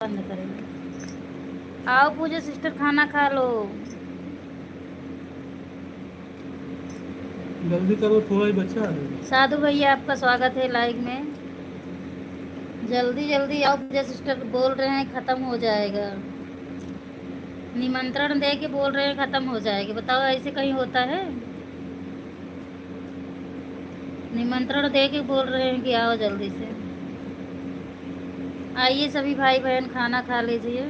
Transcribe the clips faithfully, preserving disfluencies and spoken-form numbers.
बंद करेंगे। आओ पूजा सिस्टर, खाना खा लो। जल्दी करो, थोड़ा ही बचा है। साधु भैया, आपका स्वागत है लाइव में। जल्दी जल्दी आओ पूजा सिस्टर, बोल रहे हैं ख़त्म हो जाएगा। निमंत्रण दे के बोल रहे हैं ख़त्म हो जाएगा। बताओ, ऐसे कहीं होता है? निमंत्रण दे के बोल रहे हैं कि आओ जल्दी से। आइए सभी भाई बहन, खाना खा लीजिए।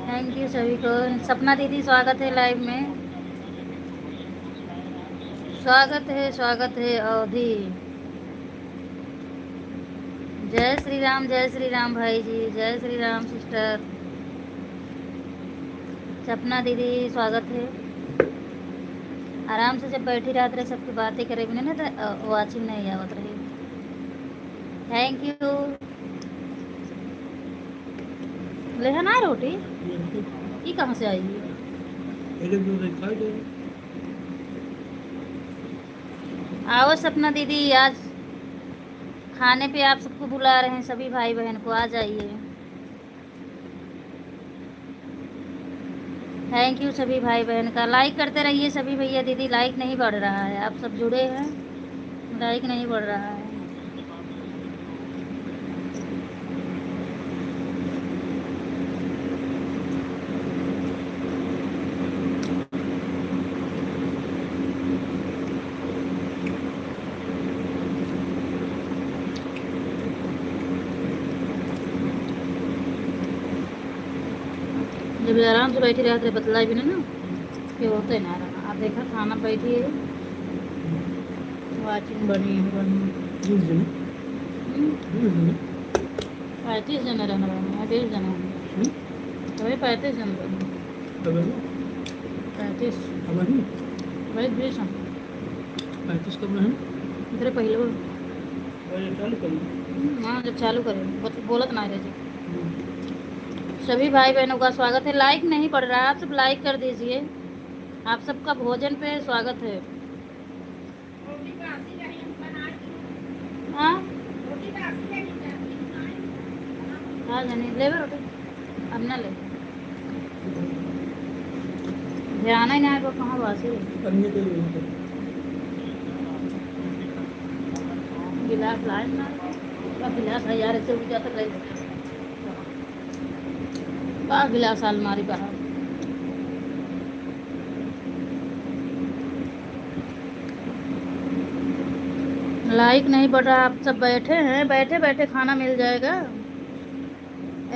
थैंक यू सभी को। सपना दीदी, स्वागत है लाइव में। स्वागत है, स्वागत है अवधी। जय श्री राम, जय श्री राम भाई जी, जय श्री राम सिस्टर। सपना दीदी, स्वागत है। आराम से जब बैठी रहत रहे, सबकी बातें करे बिना ना, तो, अ, वाचिंग नहीं आवत रही। थैंक यू। लेहन आए रोटी? ई कहाँ से आई? आओ सपना दीदी, आज खाने पे आप सबको बुला रहे हैं, सभी भाई बहन को, आ जाइए। थैंक यू सभी भाई बहन का। लाइक करते रहिए सभी भैया दीदी, लाइक नहीं बढ़ रहा है। आप सब जुड़े हैं, लाइक नहीं बढ़ रहा है। जब आराम से बैठी रहत रहे, बतलाई भी ना, ना, कि होते ना रहना। आप देखा, खाना बैठी है, वाचिंग बनी है, बनी। बीस जने। हम्म। बीस जने। पैंतीस जने रहने वाले हैं, बीस जने होंगे। हम्म। तो वही पैंतीस जने रहने। अब है ना? पैंतीस। अब है ना? वही बीस हैं। पैंतीस कब रहे? इधर पहले वो। अरे, चालू करिए। हम्म, हाँ, जब चालू करें, बत-, बोलत ना रहे जी। हम्म। सभी भाई बहनों का स्वागत है। लाइक नहीं पड़ रहा है, आप सब लाइक कर दीजिए। आप सबका भोजन पे स्वागत है। हाँ? हाँ, जानी, लेबे रोटी। अब ना ले। ध्यान ही ना आएगा, कहाँ बासी है। गिलास लाए ना। अब गिलास है यार, ऐसे उठ जाता ले। का गिलास अलमारी बाहर। लाइक नहीं बढ़ रहा, आप सब बैठे हैं, बैठे बैठे खाना मिल जाएगा।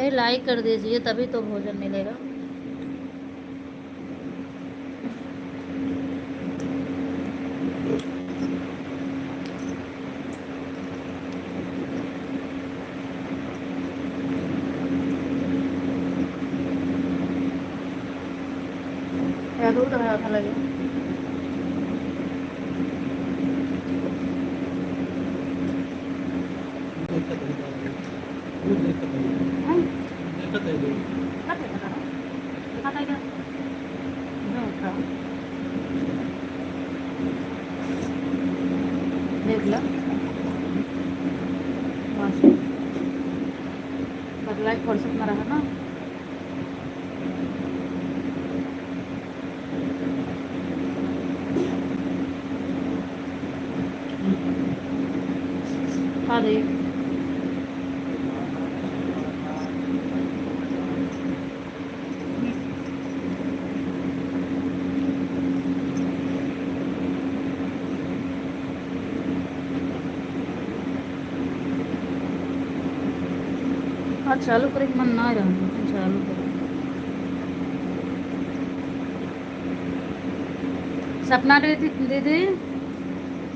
ए, लाइक कर दीजिए, तभी तो भोजन मिलेगा। या दूध है, अच्छा लगे। हैं? देखत है, देखत है। देखत है, देखत है। देखत है, देखत है। देख लो। बस। बदलाई फुर्सत में रहा ना। खा दे। आज चालू करे के मन ना रहा, लेकिन चालू करे। सपना दीदी, दीदी,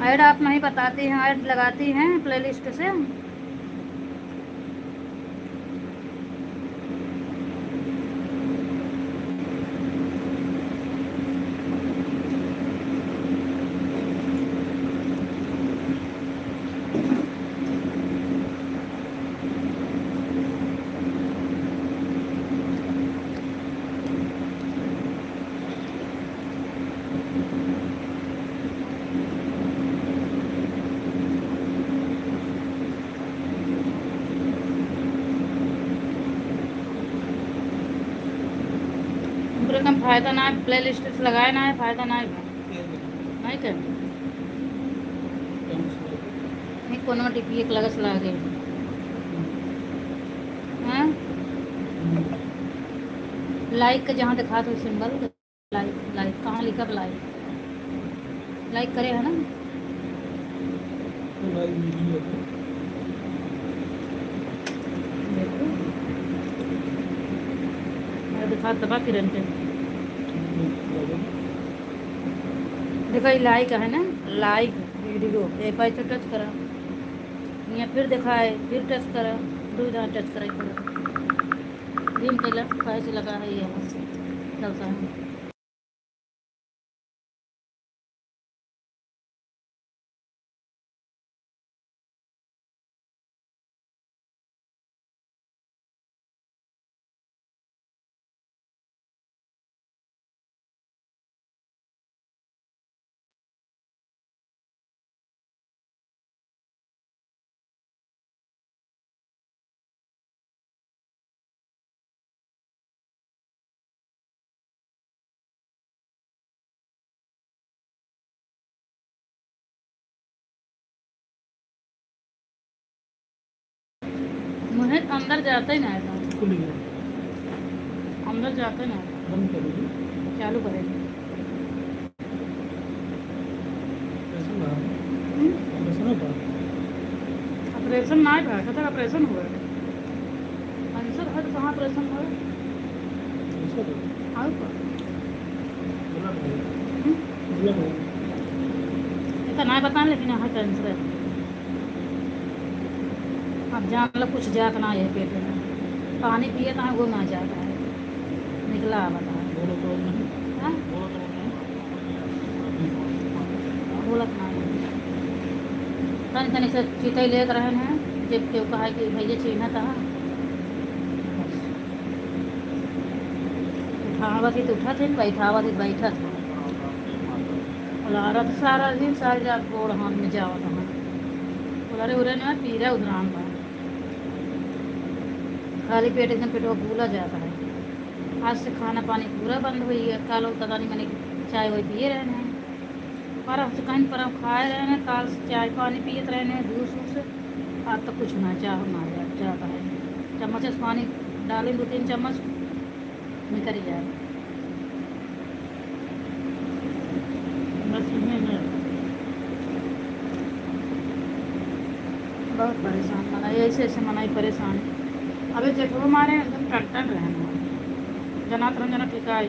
ऐड आप नहीं बताती हैं, ऐड लगाती हैं प्लेलिस्ट से। एकदम फायदा ना है, playlist से लगाए ना है, फायदा ना है। नहीं कर। नहीं, कोनो टीवी एक लगे से लगा दे। हाँ? Like का जहाँ दिखा दो symbol, like, like, कहाँ लिखा like? Like करे है ना? तो like नहीं है तो। देखो। मैं दिखा दबा किरण के। देखो, ये like है ना, like video, एक बार तो touch करा। यहाँ फिर दिखाए, फिर touch करा, दो जहाँ touch करा करा। Green colour कैसे लगा है, ये यहाँ से चलता है। मुहे अंदर जाते ना है। खुली है। अंदर जाते ना है। बंद करेगी। चालू करेगी। ऑपरेशन ना है। हम्म? ऑपरेशन हो गया। ऑपरेशन ना है, कहते ऑपरेशन हुआ है। कैंसर है तो कहाँ ऑपरेशन हुआ है? कैंसर है। और का? ब्लड है। हम्म? ब्लड है। ये तो ना बताएं, लेकिन यहाँ कैंसर है। अब जान लो, कुछ जात ना है पेट में। पानी पिए तो वो ना जाता है, निकला आवता है। बोलो तो नहीं। हाँ? बोलो तो नहीं। बोलत ना है। तनी तनी से चितई लेत रहन है, जब केहू कहा कि भैया चिन्हत है। उठावत ही तो उठत है, बैठावत ही बैठत है। बोला, "अरे तो सारा दिन, सारी रात गोड़ हाथ में जावत है।" बोला, "अरे, उरे ना पीरा उधराम बा।" खाली पेट एकदम पेटवा फूला जाता है। आज से खाना पानी पूरा बंद हुई है। काल उल तदानी मैंने चाय वाय पिए रहने हैं। परम से कहीं परम खाए रहने, काल से चाय पानी पियत रहने हैं, जूस वूस। आज तो कुछ ना, चाह ना जा-, जाता है। चम्मच से पानी डालें दो तीन चम्मच, निकल जाए। बस इहे है। बहुत परेशान मनई, ऐसे ऐसे मनई परेशान। अबे जेठो मारे एकदम टन टन रहन। जनात रहन जना ठिकाई।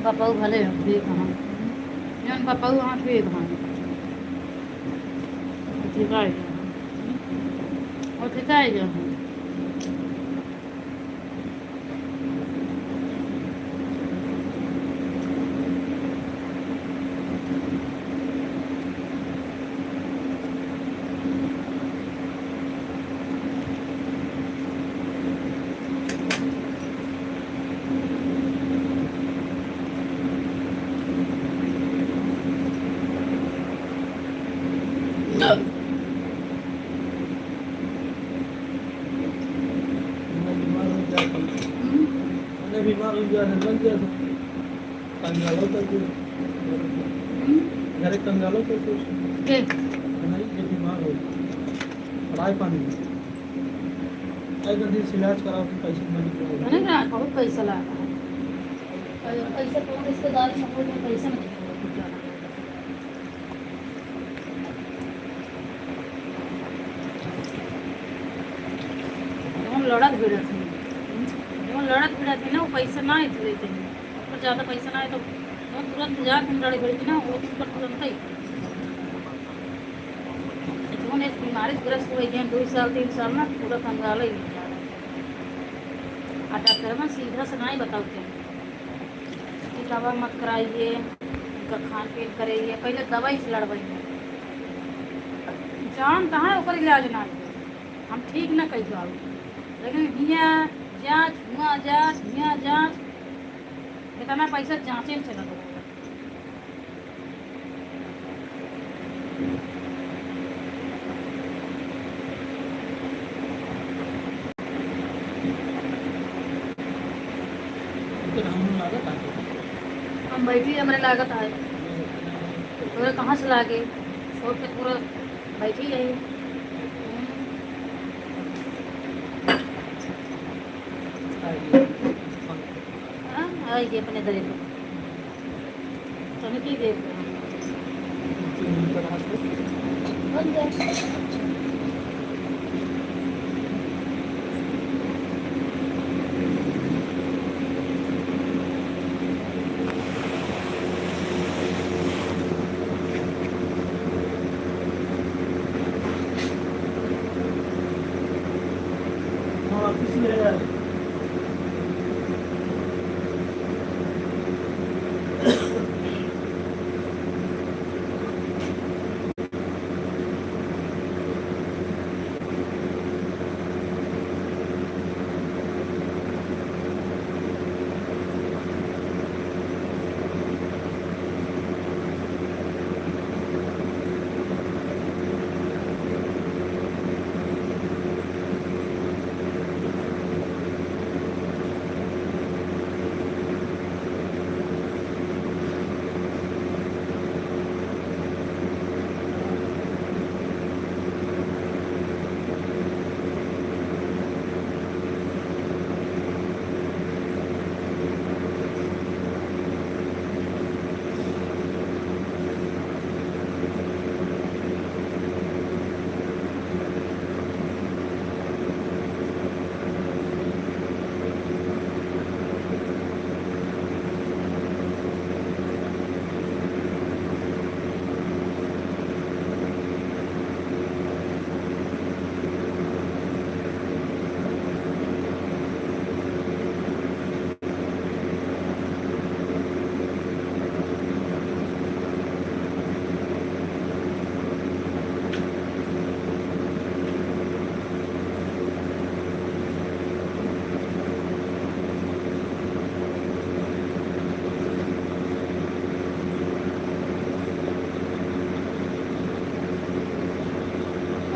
बपऊ भले ठीक हन, जौन बपऊ हाँ ठीक हन, ठीक है, और ठीक है। बीमार हो गया, लग गया। कंगालो कर दे। हम्म? घरे कंगालो कर दे। के? नहीं, ये बीमार हो। पढ़ाई पानी। अरे जल्दी से इलाज कराओ, फिर पैसे मनी करो। अरे ना, बहुत पैसा लगा। अरे पैसा तो रिश्तेदार सब लोग पैसा नहीं। जौन लड़त भिड़त ही, जौन लड़त भिड़त ही ना, वो पैसा ना इतने देते हैं। ओकर ज्यादा पैसा ना है तो वो तुरंत जाके लड़े भिड़ के ना, वो चीज पर तुरंत ही। जौन इस बीमारी से ग्रस्त हुए गए दो साल, तीन साल ना, पूरा कंगाल ही हो जा रहा है। आ डॉक्टर में सीधा से नहीं बताते कि दवा मत कराइए, उनका खान पीन कराइए, पहले दवाई से लड़वाइए। जान कहाँ है, ओकर इलाज ना है। हम ठीक ना कह पाऊ, लेकिन हियाँ जाँच, हुआँ जाँच, हियाँ जाँच, इतना पैसा जाँचे में चला गया। हम बैठी, हमरे लागत है। तोरे कहाँ से लागे? छोड़ के पूरा बैठी है। हाँ, आइए अपने दरे पर। चमकी देख।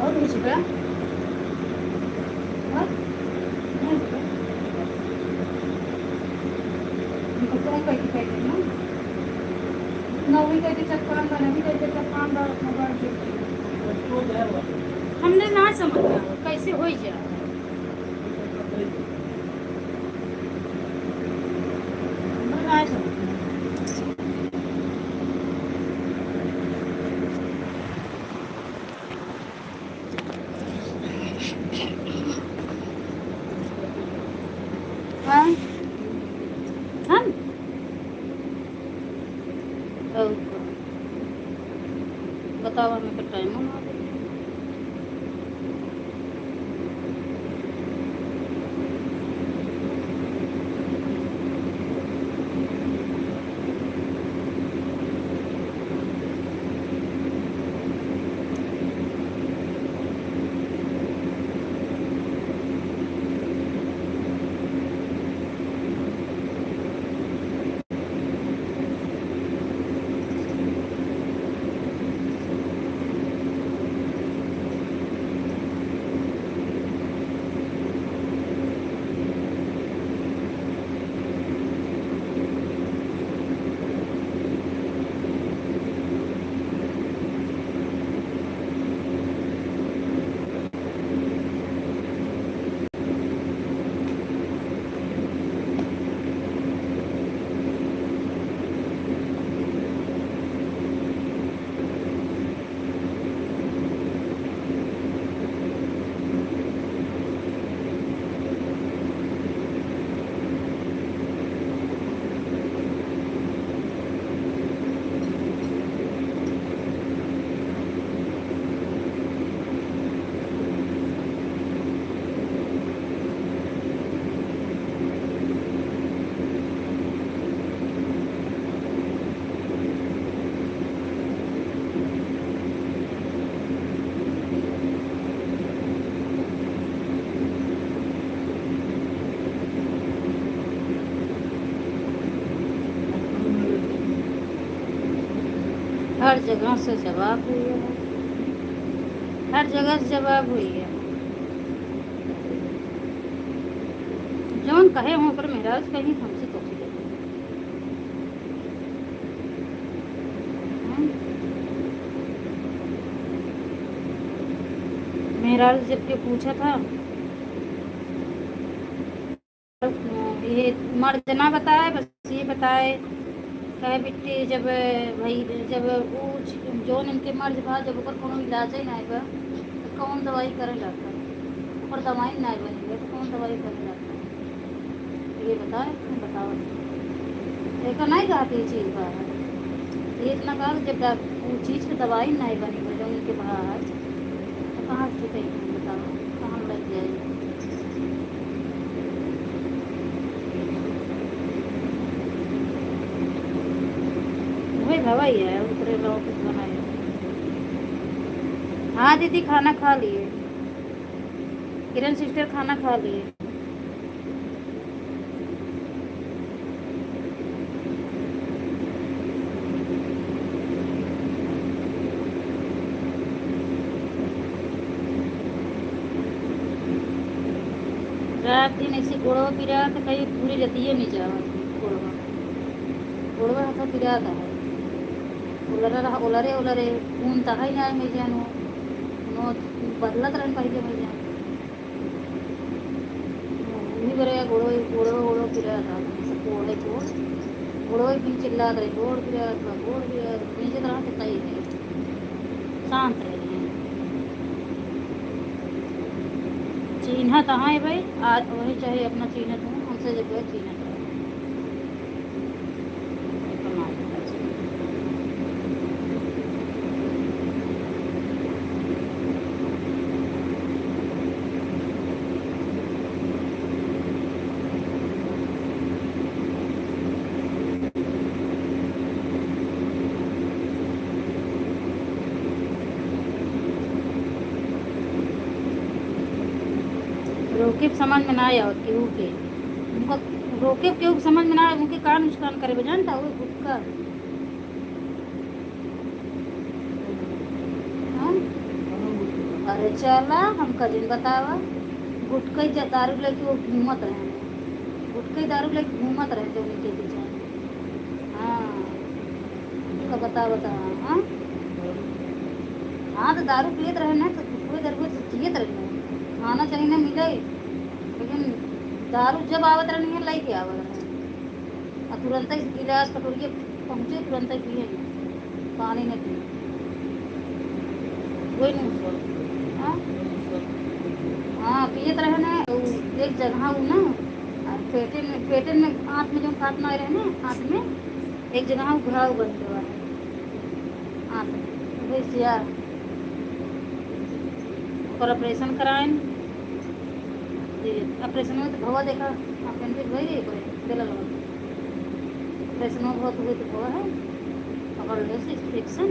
और कुछ बा? हाँ? नहीं बा। हमको कौन कह के कह देना? नौवीं कह के चक्कान बा, नवीं कह के चक्कान बा, मोबाइल के। हमने ना समझ में आवा, कैसे होई जा? हमने ना समझ में आवा। हाँ? हम? और बतावा, हमें तो टाइम ना दे। हर जगह से जवाब हुई है, हर जगह से जवाब हुई है। जौन कहे हों ओकर मेहरारू कहीं हमसे तो मेहरारू जब के पूछा था, ये मर्ज ना बताए, बस ये बताए, कहे बिट्टी, जब भाई, जब वो ज-, जौन इनके मर्ज बा, जब ओकर कोनो इलाजे ना बा, तो कौन दवाई करे डॉक्टर? ओकर दवाई ना बनी बा, तो कौन दवाई करे डॉक्टर? ये बताए, तुम बताओ। एकर नहीं कहत ये चीज बा। ये इतना कहा कि जब डॉक-, वो चीज के दवाई नहीं बनी बा, जौन इनके बा है, तो कहाँ से ठीक है, तुम बताओ, कहाँ लग जाए? वही दवाई है, ओकरे अलावा कुछ बनाए। हाँ दीदी, खाना खा लिए। किरण सिस्टर, खाना खा लिए। रात दिन ऐसे गोड़वा पिरात, कहीं पूरी रतिये नहीं जावा गोड़वा। गोड़वा हाथ पिरात है। ओलरे रहा, ओलरे, ओलरे, खून तहाई ना में जानो। नो, बदलत रहन पहिले में जानो। उही बरे गोड़ो, गोड़ो, गोड़ो पिरात रहा, सबको ओढ़े को। गोड़ो एक दिन चिल्लात रहे, "गोड़ पिरात बा, गोड़ पिरात बा।" नीचे तरह से तई है, शांत रहे। चीन्हत है भाई, आज वही चाहे अपना चीन्हत हूँ, हमसे जब वह चीन्हत रहे। रोके समझ में ना आवत केहू के, उनका रोके केहू के समझ में ना आवे, उनके का नुकसान करे बा, जानता हुए गुटखा। हाँ? अरे चला, हमका जिन बतावा, गुटखा ही ज-, दारू लेके वो घूमत रहे, गुटखा ही दारू लेके घूमत रहे, जो उनके पीछे। हाँ, तो बता, बता, हाँ? हाँ, तो दारू पियत रहे ना, तो कोई दारू तो जियत रहे ना। खाना चाहे ना मिले, लेकिन दारू जब आवत रहनी है, लेके आवत रहे। आ तुरंत ही गिलास, कटोरिया पहुँचे, तुरंत ही पिए, पानी नहीं पिए। वही नहीं उसको, हाँ? हाँ, पियत रहे ना, उ एक जगह उ ना, आ पेटे में, पेटे में, आँत में जो खात ना रहे ना, आँत में एक जगह उ घाव बन गवा है। आँत में, भैंसिया। ओकर ऑपरेशन कराएन। ये ऑपरेशन में तो भवा देखा, appendix भई रही, कोई बेला लगा। ऑपरेशन में बहुत हुए तो भवा है, पकड़ ले से इंफेक्शन।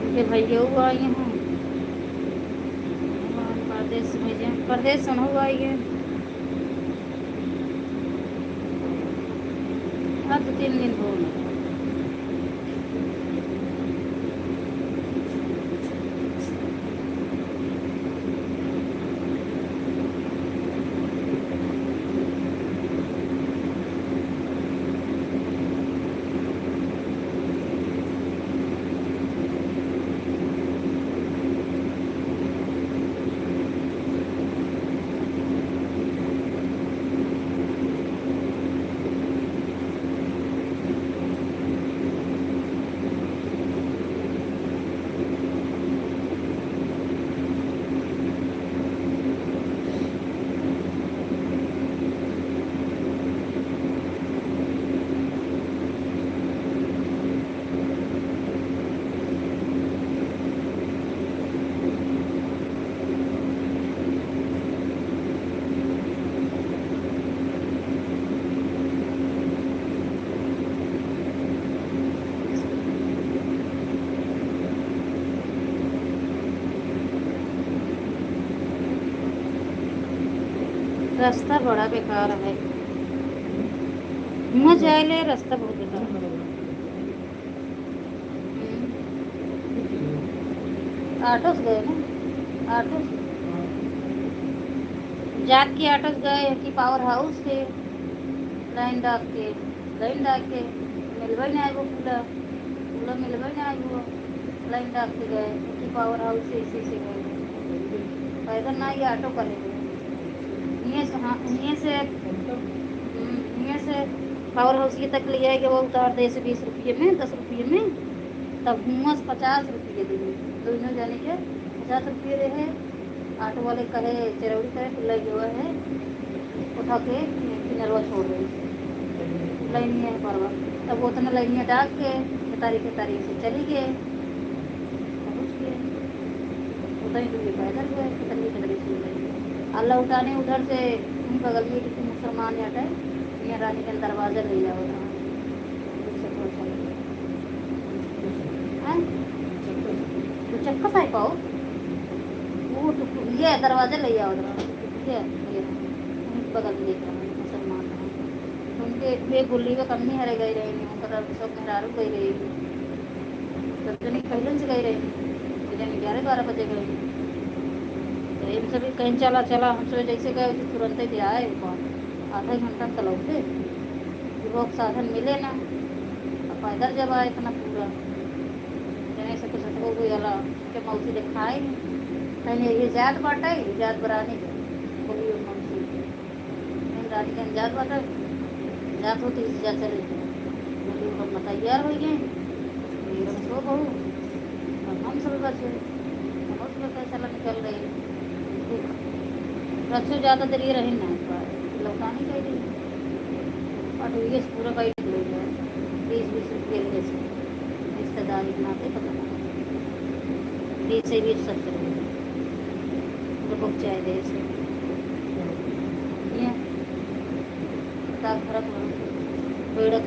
उनके भैया हुआ आई हैं, परदेश में जे, परदेश से हुआ आई है। अब दो तीन दिन हो गए। रास्ता बड़ा बेकार है, हुआँ जाए ले रास्ता बहुत बेकार है। हम्म। ऑटो से गए ना, ऑटो से। जात की ऑटो से गए कि पावर हाउस से। लाइन डाक के, लाइन डाक के मिलबे ना आइबो पूरा, पूरा मिलबे ना आइबो। लाइन डाक के गए, कि पावर हाउस से इसी से गए, पैदल ना, ये ऑटो करे गए। इहें से, हाँ, इहें से, हम्म, इहें से पावर हाउस ये तक ले आए गए, वो उतार दे से बीस रुपये में, दस रुपये में, तब हुआं से पचास रुपये दे, दोनों जने के पचास रुपये रहे। ऑटो वाले कहे, चरौड़ी कहे, तो ले गए है, उठा के किनरवा छोड़ रहे, लाइनिया है परवा। तब उतना लाइनिया डाक के खेतारी खेतारी से चली गए, पहुँच गए। उतना ही दूर पैदल गए, खेतारी खेतारी से गए। आ लौटाने उधर से उन बगल में किसी मुसलमान या टाइप, ये रानी के दरवाजा ले जाओ था। हैं? तो चक्का साई पाओ, वो टुकटुक, ये दरवाजा ले आओ, दरवाजा टुकटुक, ये, ये, उनके बगल में देख रहा है, मुसलमान है। तो उनके, वे बोली, वे कम नहीं हरे गए रहे, उनका सब मेहरारू गए रहे, सब जने पहले से गए रहे, तो जने ग्यारह बारह बजे गए। तो इन सभी कहीं चला, चला, हम सब जैसे गए, वैसे तुरंते जे आए, कौन आधा घंटा में तो लौटे, कि वो साधन मिले ना, अब पैदल जब आए इतना पूरा, जने से कुछ हो गई अला, के मौसी देखाए नहीं, कहीं ये जात बाटे, ये जात बरानी के, बोली वो मौसी, हम रानी के जात बाटे, जात होती जा चले, बोली हम तैयार हो गए, ये रंग सो बहू, अब हम सब बचे, हम सब बचे, चला निकल रहे। रक्षो ज़्यादा देर ये रही ना, लौटानी चाहिए। और ये पूरा बैठ ले गया, बीस बीस रुपये ले से, रिश्तेदारी के नाते पता ना, बीस से बीस सत्तर रुपये, तो बुक चाहे दे से। ये का फर्क हो, बेड़क।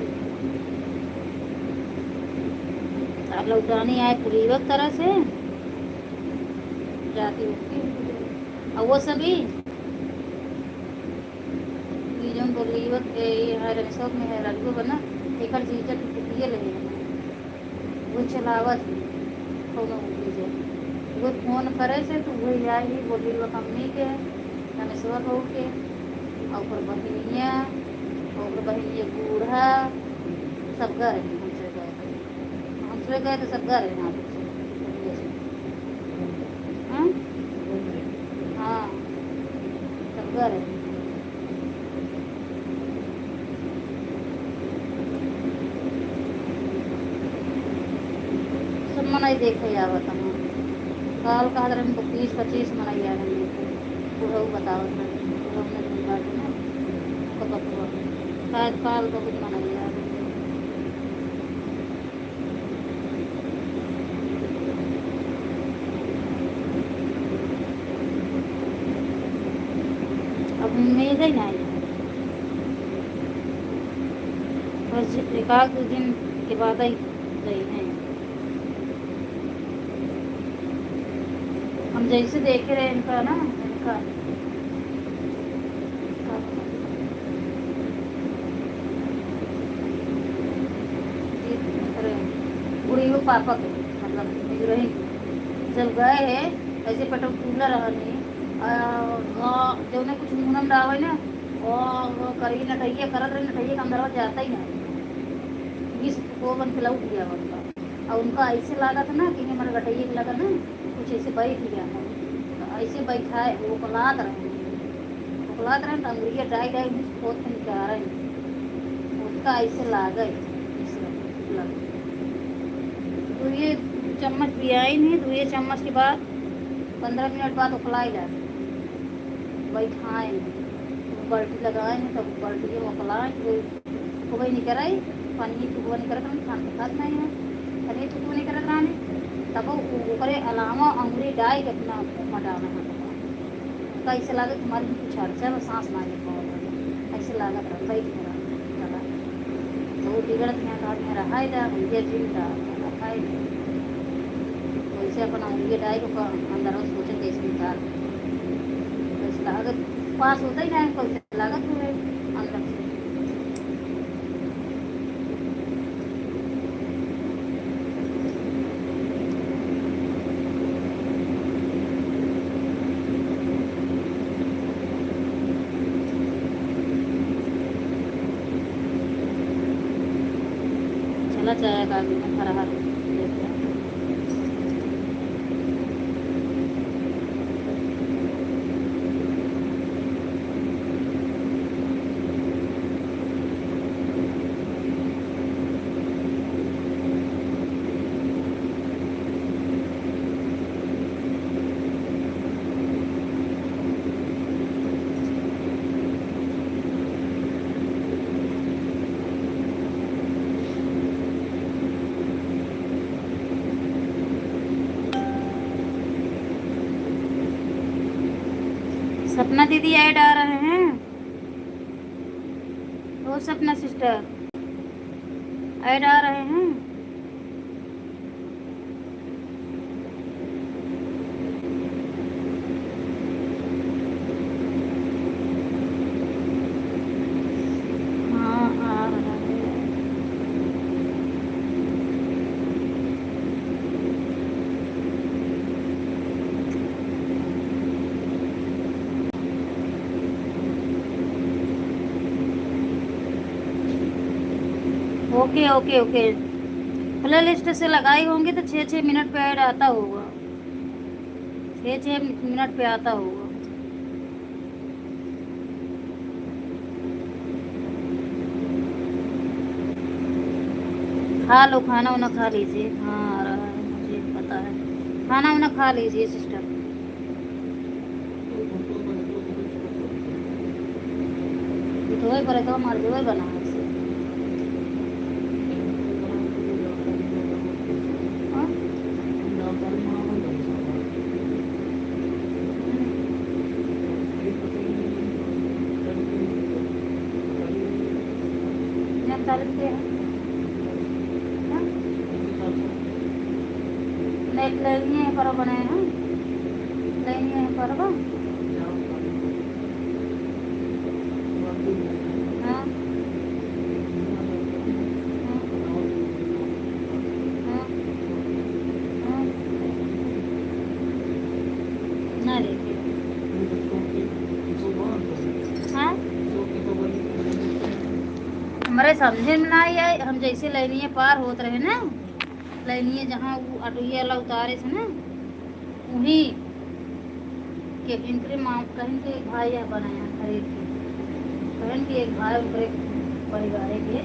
अब लौटानी आए पूरी वक्त तरह से, जाती होती। और वो सभी, ये जौन बोली, ये है, रमेशोक में है, लड़को बना, एकर जीजा टुकटुकिए ले है। वो चलावत है, कौनो जीजा। वो फोन करे से, तो वही आई, बोली, वो मम्मी के, रमेशवा बहू के, और ओकर बहिनिया, और ओकर बहिनिया बूढ़ा, सब घर है, हमसे गए। हम सोए गए तो सब घर है यहाँ पे। हाँ? हाँ, सब घर है। सब मनई देखे आवत हूँ। काल कहत रहे तो बीस पच्चीस मनई आ रहे देखे। बुढ़ऊ बतावत रहे। बुढ़ऊ ने भी बात ना, उनका बतुआ। शायद काल बहुत मनई आ रहे। अब उम्मीद है ना, बस एक आध दो दिन के बाद ही गई है। हम जैसे देखे रहे इनका ना, इनका अरे, बुढ़ियो पापा के, मतलब, हीरोइन जब गए है, ऐसे पेट्रोल कूलर रहनी, आ, आ, जौने कुछ मुंह में डावे ना, वो, वो करी नटैया करत रही, नटैया के अंदर जाता ही ना। बीस को बन के लौट गया उनका। और उनका ऐसे लागत ना कि हमारे गटैया के लगा ना, कुछ ऐसे बैठ गया है। तो ऐसे बैठाए, वो ओकलात रहे। ओकलात रहे तो अंगुरिया डाई डाई मुझ खोद के निकाल रहे। उसका ऐसे लागे, ऐसे लगे। तो ये चम्मच पियाई नहीं, तो ये चम्मच के बाद पन्द्रह मिनट बाद ओकलाई जाते। बैठाए, बाल्टी लगाए हैं, तब बाल्टी में ओकलाए, तो खूबे निकराई, पानी खूबे निकरत रहन, खान के खात नहीं है, पानी खूबे निकरत रहन। तब वो ओकरे अलावा अंगुरी डाई के अपना मुंह में डाले हैं। तो ऐसे लागत हमारे कुछ हर से सांस ना ले पाओ, ऐसे लागत रहा, बैठ के रहा, चला। तो वो बिगड़त में तो आदमी रहा है जा, ये जिंदा रहा है। वैसे अपना उंगली डाई के ऊपर अंदर सोचे कैसे निकाल, वैसे लागत पास होता ही ना है, कैसे लागत हुए अंदर से। चला जाएगा अभी मैं फरहर लेके। सपना दीदी ऐड आ रहे हैं। ओ सपना सिस्टर, ऐड आ रहे हैं। हाँ, आ रहा है। ओके, ओके, ओके। प्लेलिस्ट से लगाई होंगी तो छः छः मिनट पे ऐड आता होगा, छः छः मिनट पे आता होगा। खा लो, खाना वाना खा लीजिए। हाँ, आ रहा है, मुझे पता है। खाना वाना खा लीजिए सिस्टर। ये तो वही पर है, तो हमारे जो वही बना है इससे। हाँ? हम्म। चालीस के है। हाँ? नेट लेनी है, पर बनाए हैं। लेनी है, पर बा। हाँ। हाँ। हाँ। हाँ। ना रे। हाँ? हमरे समझे में ना आई, हम जैसे लैनिये पार होत रहे ना, लैनिये जहाँ उ ऑटोये वाला उतारे से ना, उही के इनकरे माँ, कहिन के एक भाई है बनाया खरीद के, कहिन के एक भाई उनकरे परिवारे के,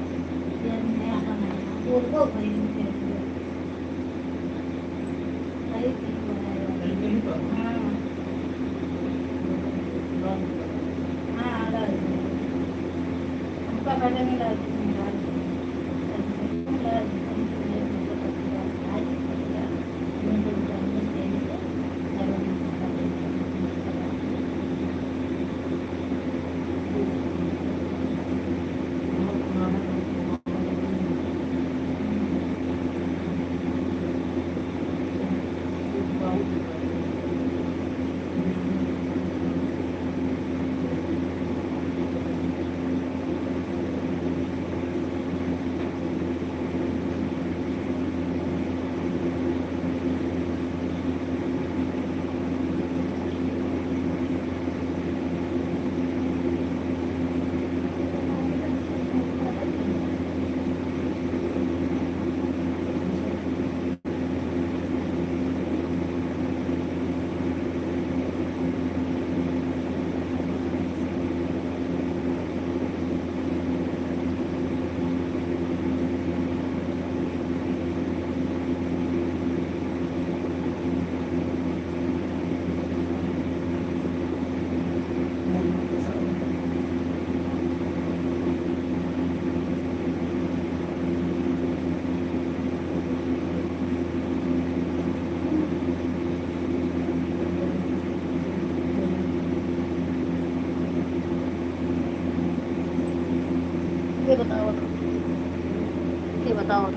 से नया बनाया, उनको खरीद के खरीद के बनाया। हाँ। हाँ, आ रहा है। हमका पहले नहीं लगा, नहीं लगा। ये बताओ, ये बताओ।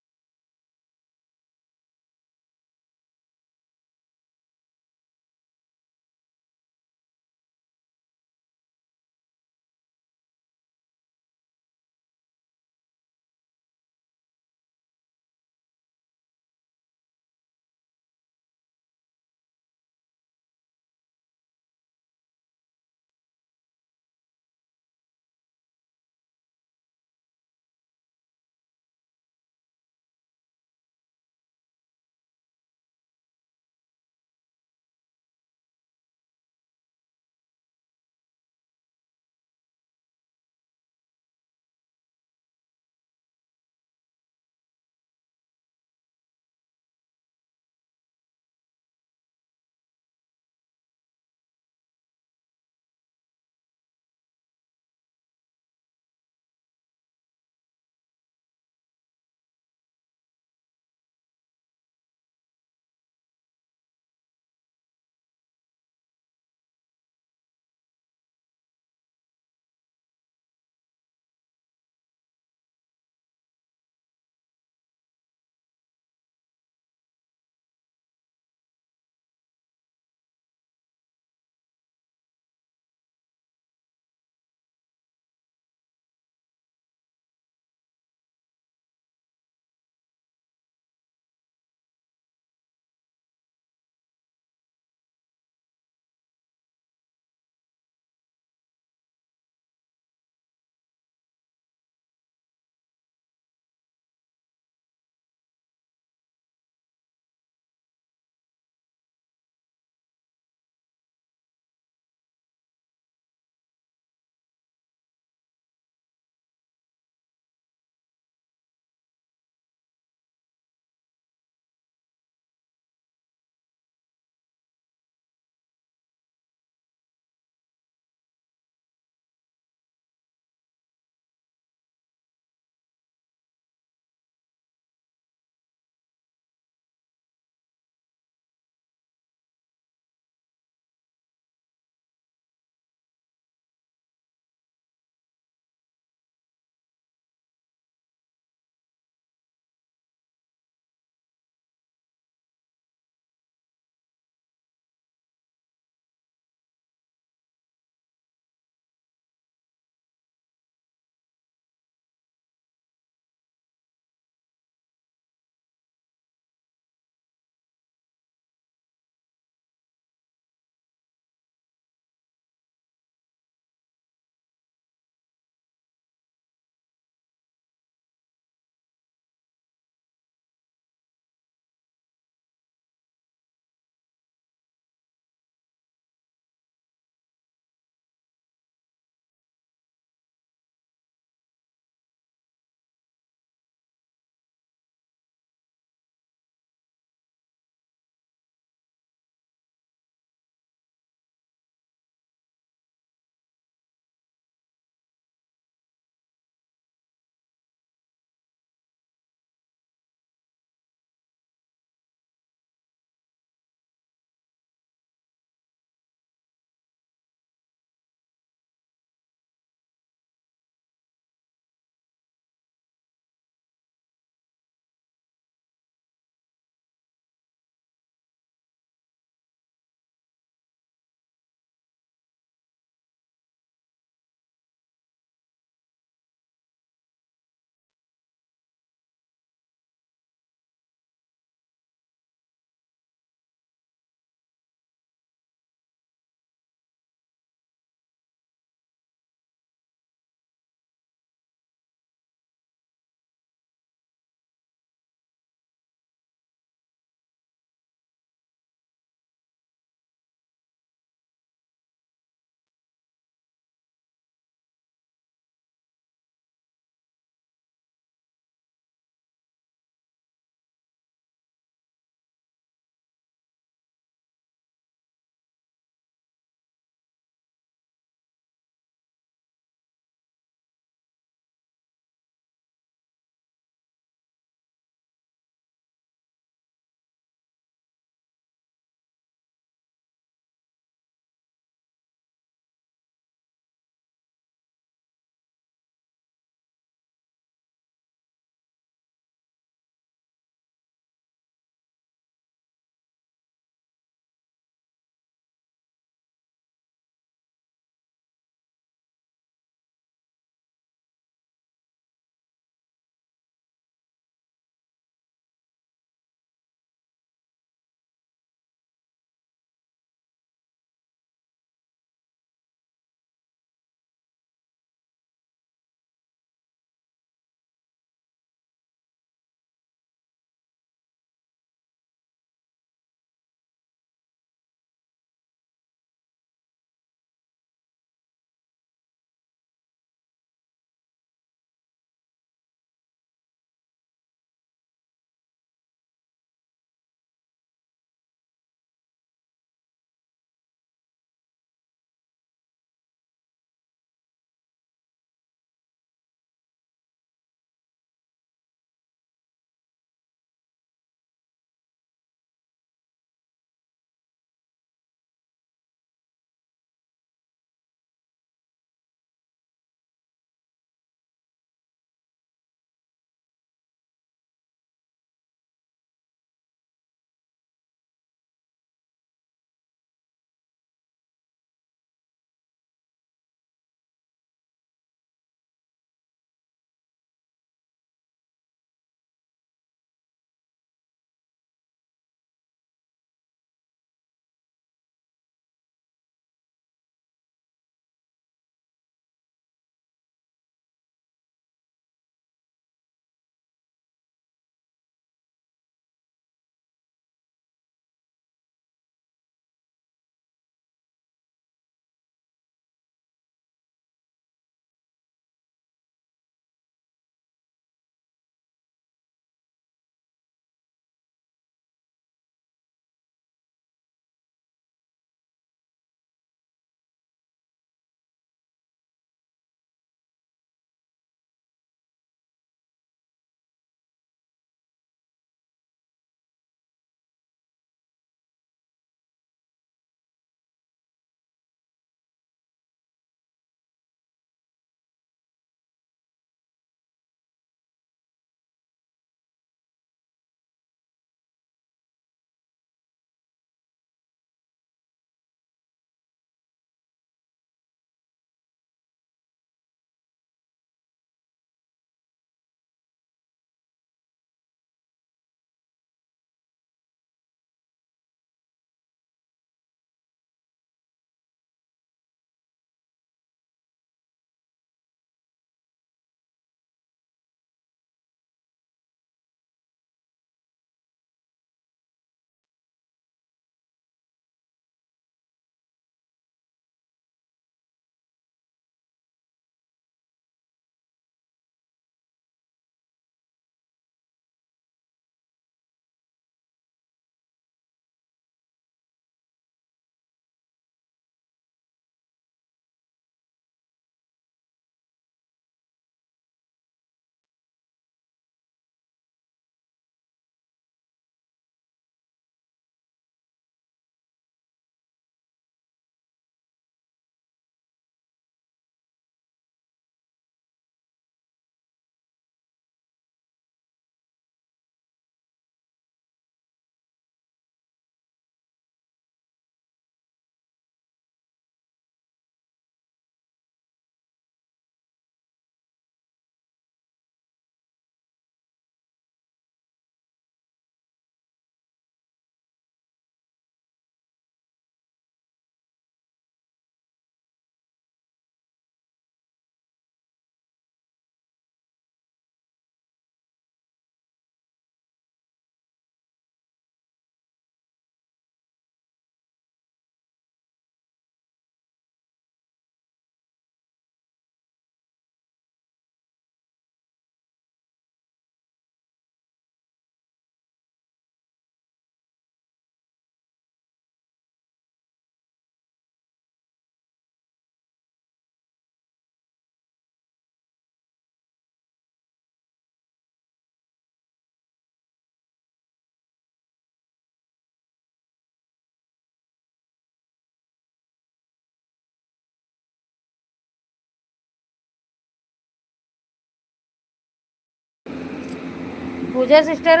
पूजा सिस्टर,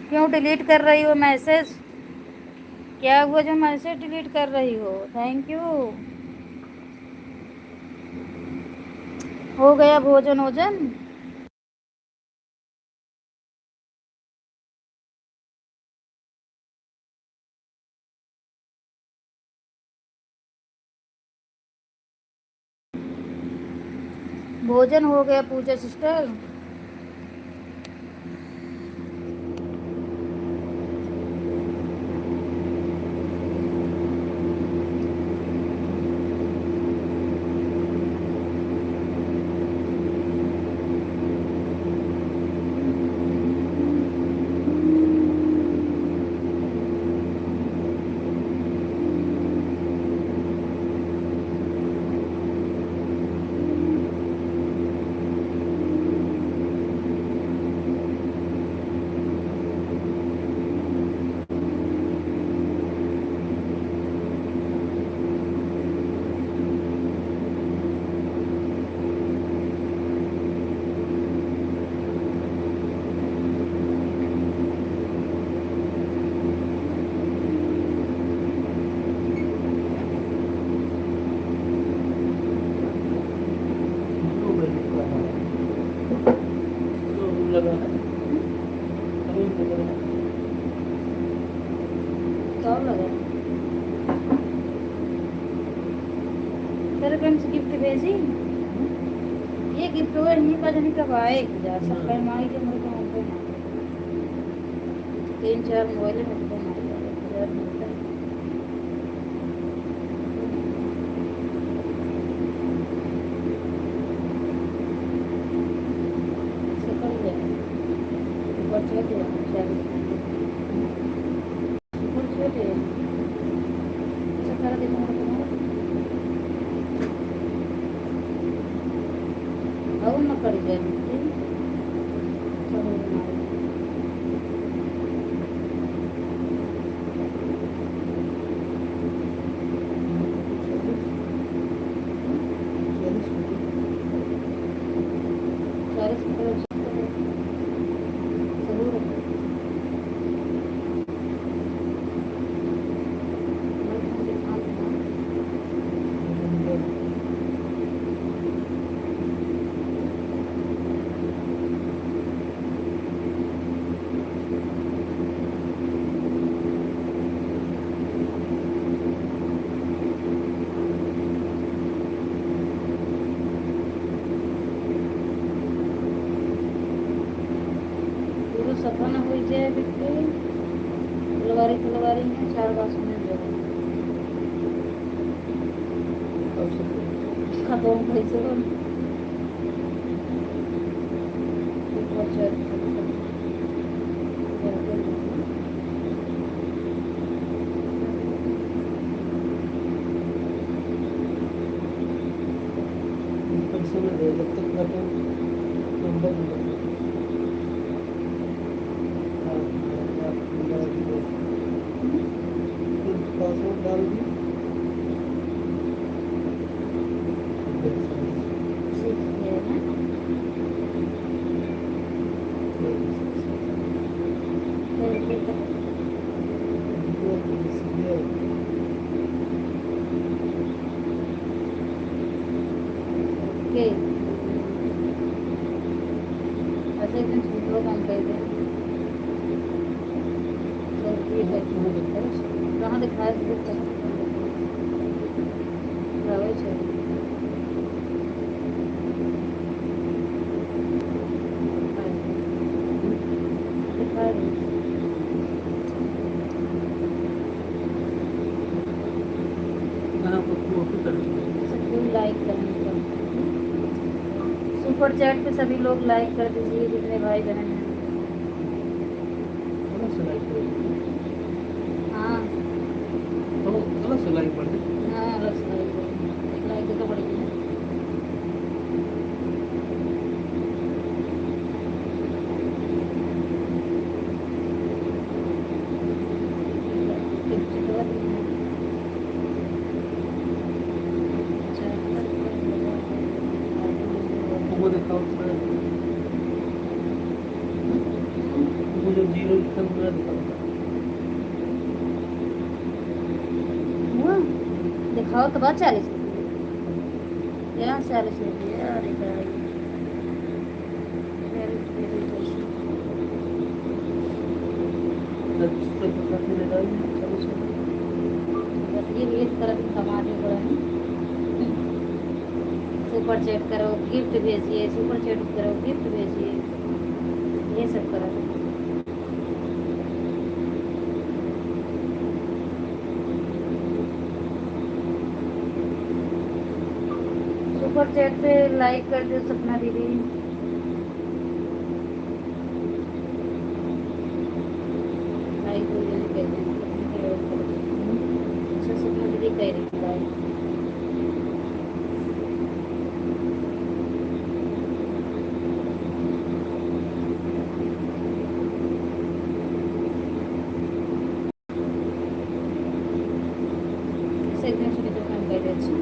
क्यों डिलीट कर रही हो मैसेज? क्या हुआ जो मैसेज डिलीट कर रही हो? थैंक यू। हो गया भोजन ओजन? भोजन हो गया पूजा सिस्टर। कब लगा? तेरे पे हमसे गिफ्ट भेजी। ये गिफ्ट हुआ नहीं, पता नहीं कब आए। जा सकता है, माई के मुंह पे, मुंह पे। तीन चार मोबाइल में तो मार दिया। पूरा सफा ना होई जाए बिट्टू। फुलवारी, फुलवारी में चार बार सुने जाओ। खतम भइसे बन। ऊपर चढ़ के। ऊपर से ना दे, जब तक बटन नंबर नहीं बदले। हाँ, हाँ, हाँ, हाँ, हाँ। फिर पासवर्ड डाल दी। ओके। अच्छा, एक दिन सूटो काम कर दे। चल, ठीक है। कहाँ दिखाया तुझे? कहाँ दिखाया? लावे छे। दिखा दे। हाँ, वो, वो भी कर दीजिए। सबको लाइक करने का। सुपर चैट पे सभी लोग लाइक कर दीजिए, जितने भाई बहन हैं। अलग से लाइक कर दीजिए। हाँ। तो अलग से लाइक कर दीजिए। हाँ, अलग से लाइक कर दीजिए। एक लाइक तो बढ़ गई। वो देखो, उसमें हुआ? दिखाओ तो बा चालीस रुपये। यहाँ चालीस रुपये, अरे भाई। चालीस रुपये भी पैसे। बतिये भी एक तरह की कमा के बड़ा है। सुपर चैट करो, गिफ्ट भेजिए, सुपर चैट करो, गिफ्ट भेजिए, ये सब करो। सुपर चैट पे लाइक कर दो सपना दीदी। लाइक हो जाने कर दो। अच्छा, सपना दीदी कह रही थी लाइक। से एकदम सुनी तो काम कर दे। अच्छा,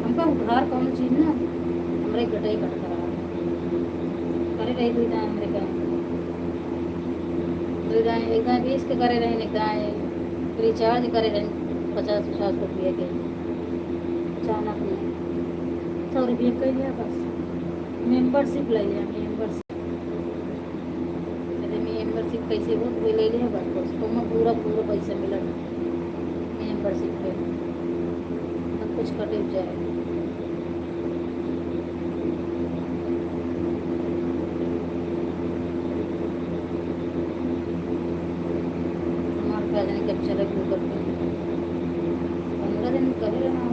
हमका उधार कौनो चीज ना, हमरे गटई कट करा। करे रही दुई दाएं हमरे का। दुई दाएं, एक दाएं बीस के करे रहे, एक दाएं रिचार्ज करे रहे पचास, पचास रुपये के। अचानक में सौ रुपये कर लिया बस। मेंबरशिप ले लिया, मेंबरशिप। अरे, मेंबरशिप कैसे हो? कोई ले ले बस, बस। तो मैं पूरा, पूरा पैसा मिला मेंबरशिप पे। सब कुछ कटे जाए। हमारे का जाने कब चले Google पे। पंद्रह दिन कभी रहना हो।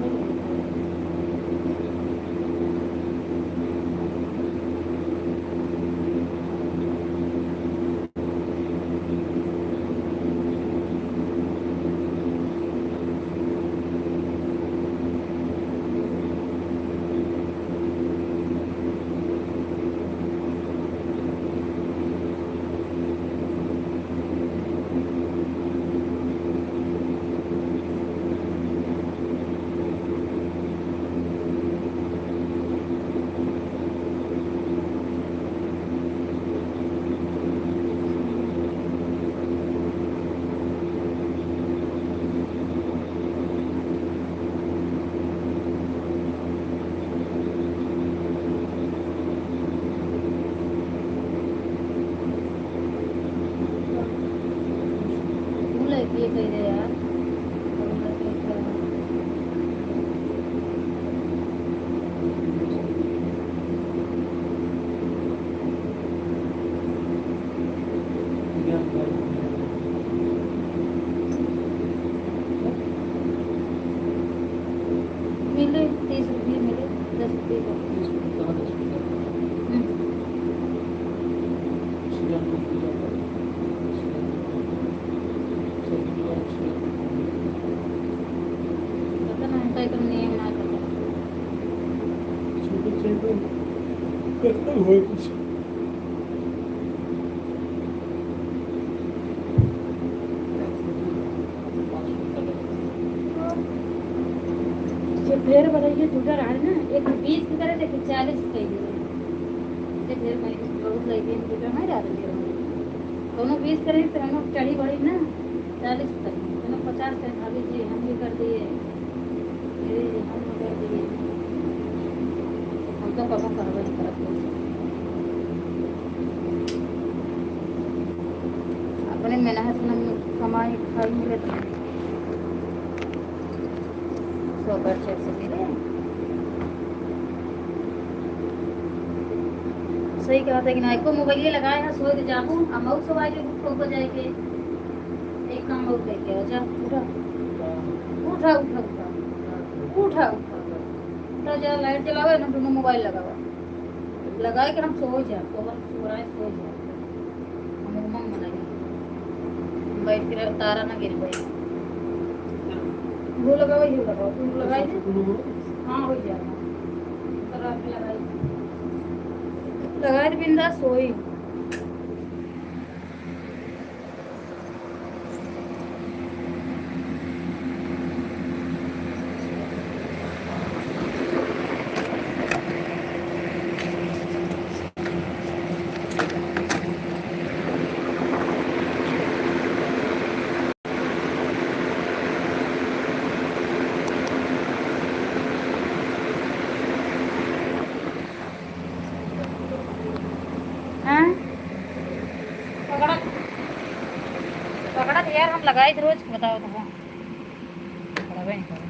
तू लड़की है, कह दे यार। मिले, तीस रुपये मिले, दस रुपये का। तीस रुपये कहाँ दस रुपये? हम्म। छिया रुपये का। पता ना, हमका एकर नियम ना पता। सुपर चैट में कतल होए कुछ। जे फेर बढ़ाइए, टूटा रहा है ना, एक बीस की करे, देखिए, चालीस कह दिए। जे फेर भाई बहुत लगे, टूटा नहीं रहा है। कोनो बीस करे, तो हम चढ़ी बढ़ी ना, चालीस तक, कोनो पचास तक, भाभी जी, हम भी कर दिए। ए, हम कर दिए। हम तो कबो कहबे नहीं करत। अपने मेहनत से हम कमाई खाई मिले तो सौ पर छः से मिले। सही कहा था कि ना, एको मोबाइल लगाए है, सोए के जाबू, आ मऊ सब आके ठोक जाए के। एक काम और करके आओ, जा, उठा। उठा, उठा, उठा। उठा, उठा, उठा। उठा, जा, लाइट जलावा, ना दोनों मोबाइल लगावा। लगाए के हम सो जा, तो हम सुबह सो जा। हम उमंग बनाई। बैठ के रह, तारा ना गिर पाई। वो लगावा, ये लगावा, तू लगाई दे। हाँ, हो जाएगा। तो रात में लगाई। लगाए दे बिंदास सोई। हाँ? पकड़ा, पकड़ा तो यार, हम लगाई थे रोज, बताओ तो। पकड़बे नहीं करे।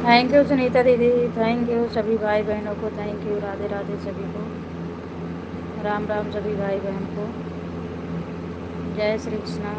Thank you सुनीता दीदी, thank you सभी भाई बहनों को, thank you। राधे राधे सभी को, राम राम सभी भाई बहन को, जय श्री कृष्णा।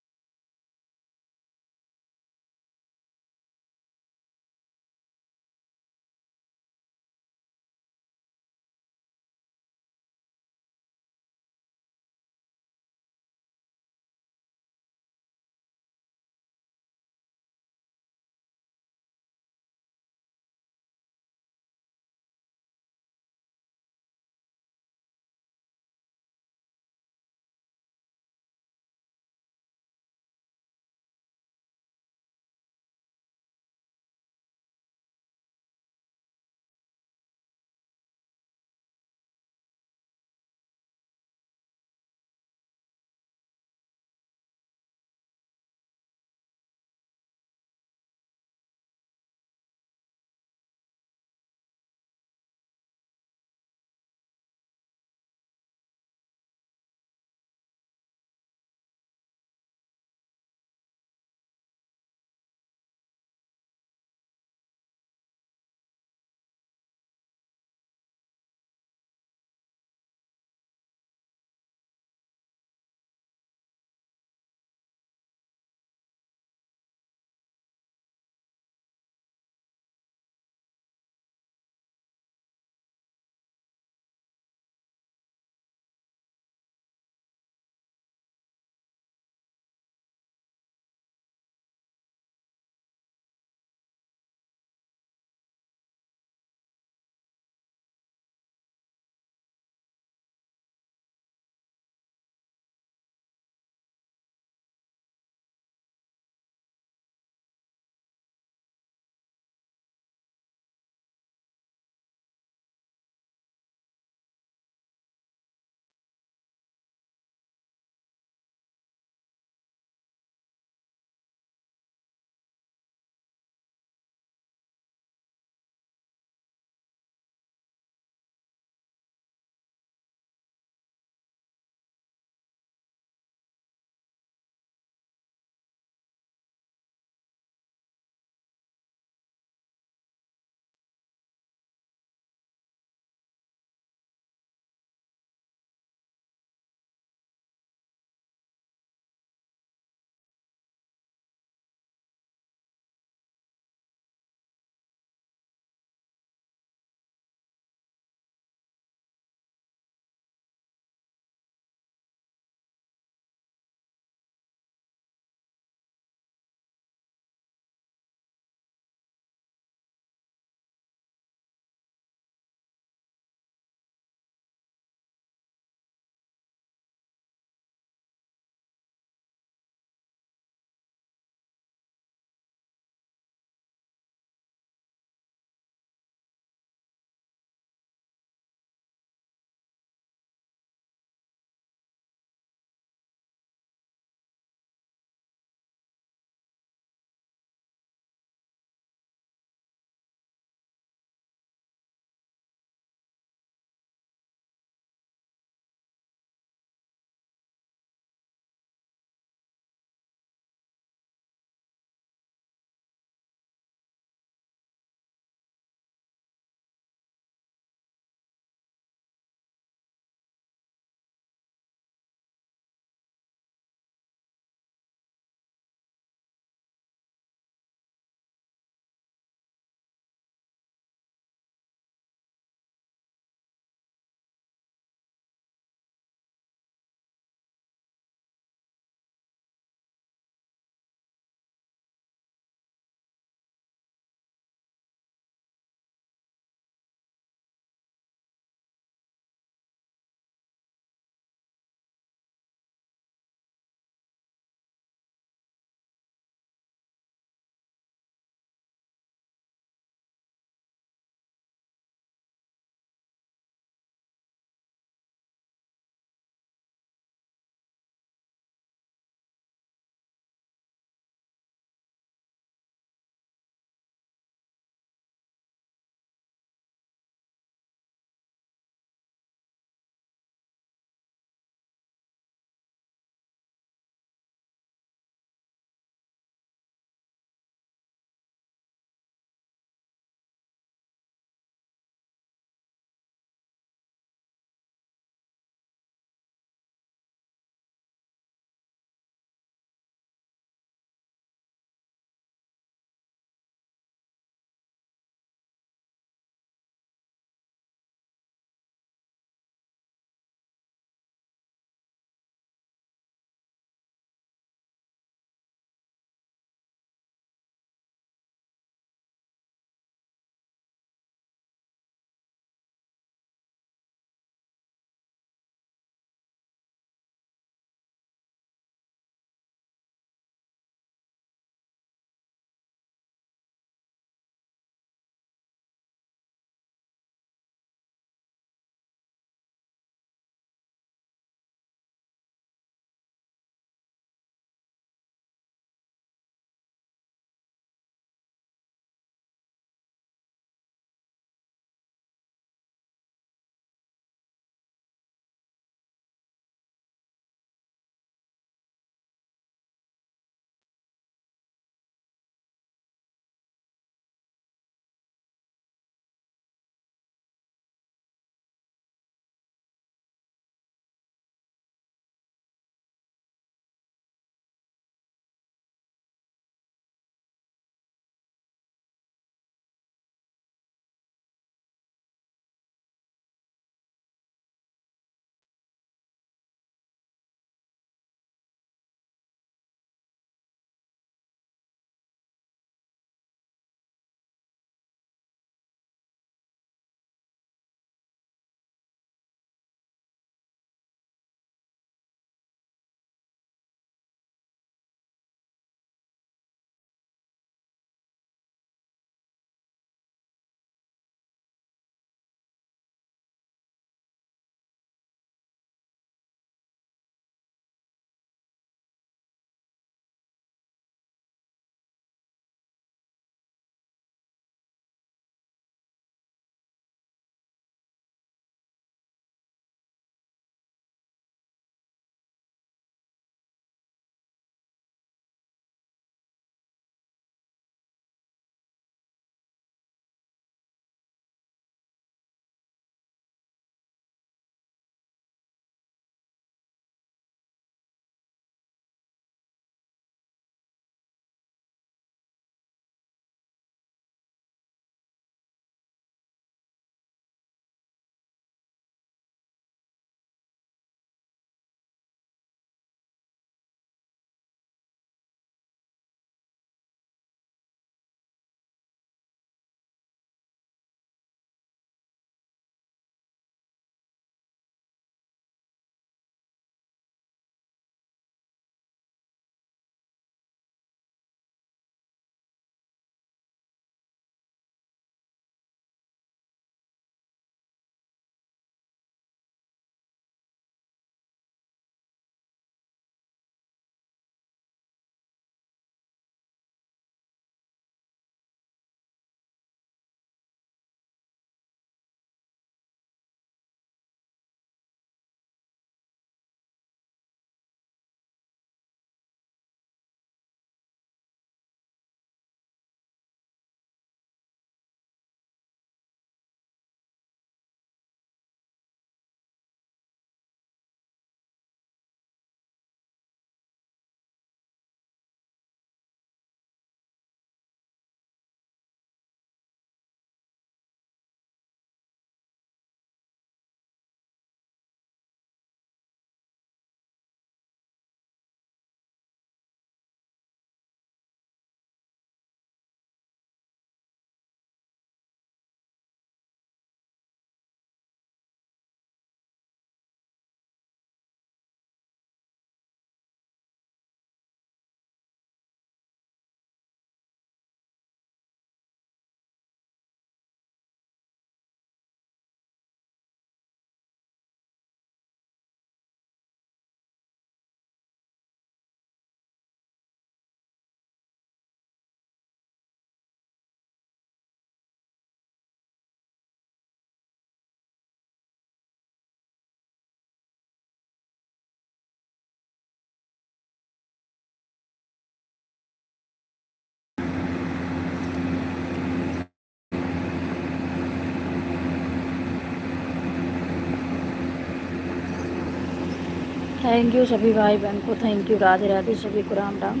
Thank you सभी भाई बहन को, thank you। राधे राधे सभी को, राम राम,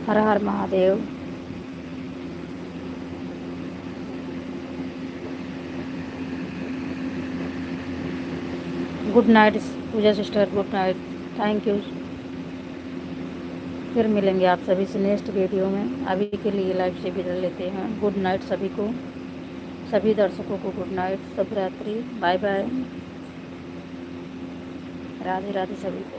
हर हर महादेव। Good night पूजा sister, good night, thank you। फिर मिलेंगे आप सभी से next video में। अभी के लिए live से विदा लेते हैं। Good night सभी को, सभी दर्शकों को good night, शुभ रात्रि, bye bye, राधे राधे सभी को।